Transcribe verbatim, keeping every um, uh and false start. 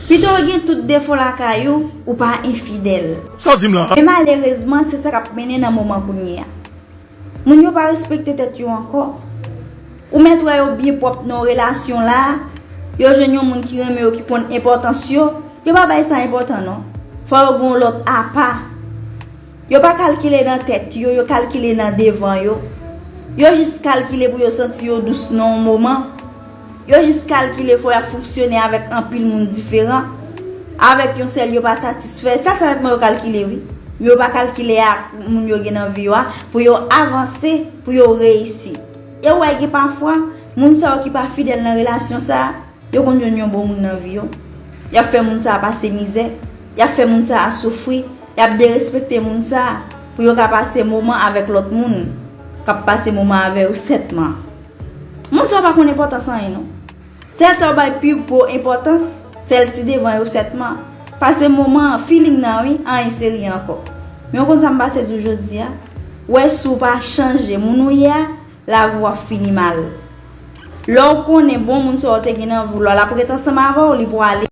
Pito w gen tout defo lakay ou, ou pa enfidèl. Sa w di m la? Men malerezman, se sa k ap mennen nan moman kounye a. Moun yo pa respekte tèt yo ankò. Ou mèt wè yo byen pwòp nan relasyon la. Yo jwenn yon moun ki renmen yo, ki konn enpòtans yo. Yo pa bay sa enpòtan non. Fò yo gen yon lòt apa. Yo pa kalkile nan tèt yo, yo kalkile nan devan yo. Yo jis kalkile pou yo santi yo dous nan yon moman. Yo jis kalkile fò y ap fonksyone avèk anpil moun diferan. Avèk yon sèl yo pa satisfè. Sa sèlman yo kalkile wi. Men yo pa kalkile ak moun yo gen nan vi yo a pou yo avanse, pou yo reyisi. E w wè gen pafwa, moun sa yo ki pa fidèl nan relasyon sa, yo konn jwenn yon bon moun nan vi yo. Y ap fè moun sa a pase mizè. Y ap fè moun sa a soufri. Y ap derespekte moun sa a pou yo ka pase moman avèk lòt moun k ap pase moman avè yo sètman. Moun sa yo pa konn enpòtans anyen non. Sèl sa yo bay pi gwo enpòtans, sèl ti devan yo sètman. Pase moman an, feeling nan wi, anyen serye ankò. Men w konn sa m pase di w jodi a? Wè si w pa chanje moun ou ye a, lavi w ap fini mal. Lè w konnen bon moun sa w te gen nan vi w la, l ap ret ansanm avè w, li pwale.